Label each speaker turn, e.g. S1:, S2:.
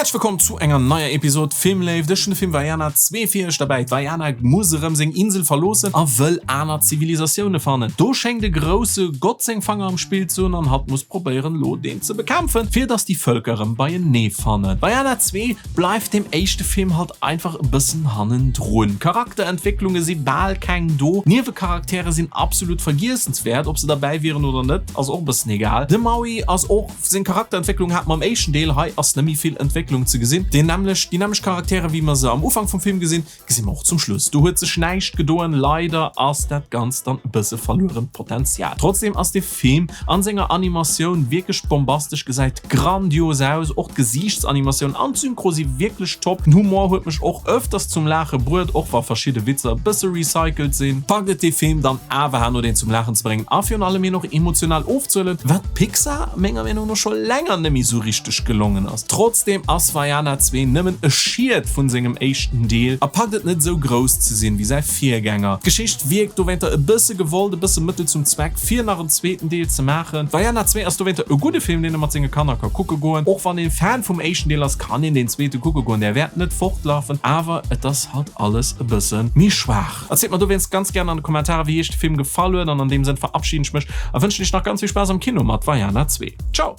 S1: Häerzlech wëllkomm zu enger neier Episode Filmléift. Ech hunn de Film Vaiana 2 fir iech derbäi. D'Vaiana muss erëm seng Insel verloossen a wëll aner Zivilisatioune fannen. Do schéngt e grousse Gott seng Fanger am Spill ze hunn an hatt muss probéieren elo deen ze bekämpfen, fir dass déi Vëlker erëm beienee fannen. Vaiana 2 bleift dem éischte Film halt einfach e bëssen hannendrun. Charakterentwécklunge si bal keng do, Niewecharaktere sinn absolut vergiessenswäert, ob se derbäi wieren oder net ass och e bëssen egal. De Maui ass och. Seng Charakterentwécklung hat mer am éischten Deel, hei ass nemmi vill Entwécklung ze gesinn. Deen nämlech, déi nämlech Charaktere wéi mer se am Ufank vum Film gesinn, gesi mer och zum Schluss. Do huet sech näischt gedoen, leider ass dat Ganzt dann e bësse verluerent Potenzial. Trotzdem ass de Film an senger Animatioun wierklech bombastesch, gesäit grandios aus, och d'Gesiichtsanimatioun an d'Synchro si wierklech top. Den Humor huet mech och ëfters zum Laache bruet, och wa verschidde Witzer e bësse recycelt sinn. Packt et dee Film dann awer herno deen zum Laachen ze bréngen a virun allem hien och emotional ofzehuelen, wat Pixar menger Meenung no scho länger nemmi sou richteg gelongen ass. Trotzdem ass Vaiana 2 nëmmen e Schiet vun sengem éischten Deel a packt et net sou grouss ze sinn wéi säi Virgänger. D'Geschicht wierkt dowéinter e bësse gewollt, e bësse Mëttel zum Zweck fir nach en zweeten Deel ze maachen. Vaiana 2 ass dowéinter e gudde Film deen e mat senge Kanner ka kucke goen. Och wann een Fan vum éischten Deel ass kann een deen zweete kucke goen, där wäert net fortlafen, awer et ass halt alles e bësse méi schwaach. Erzielt mer dowéinst ganz gären an de Kommentarer wéi iech de Film gefall huet an an deem Sënn verabschiden ech mech a wënschen iech nach ganz vill Spaass am Kino mat Vaiana 2. Ciao!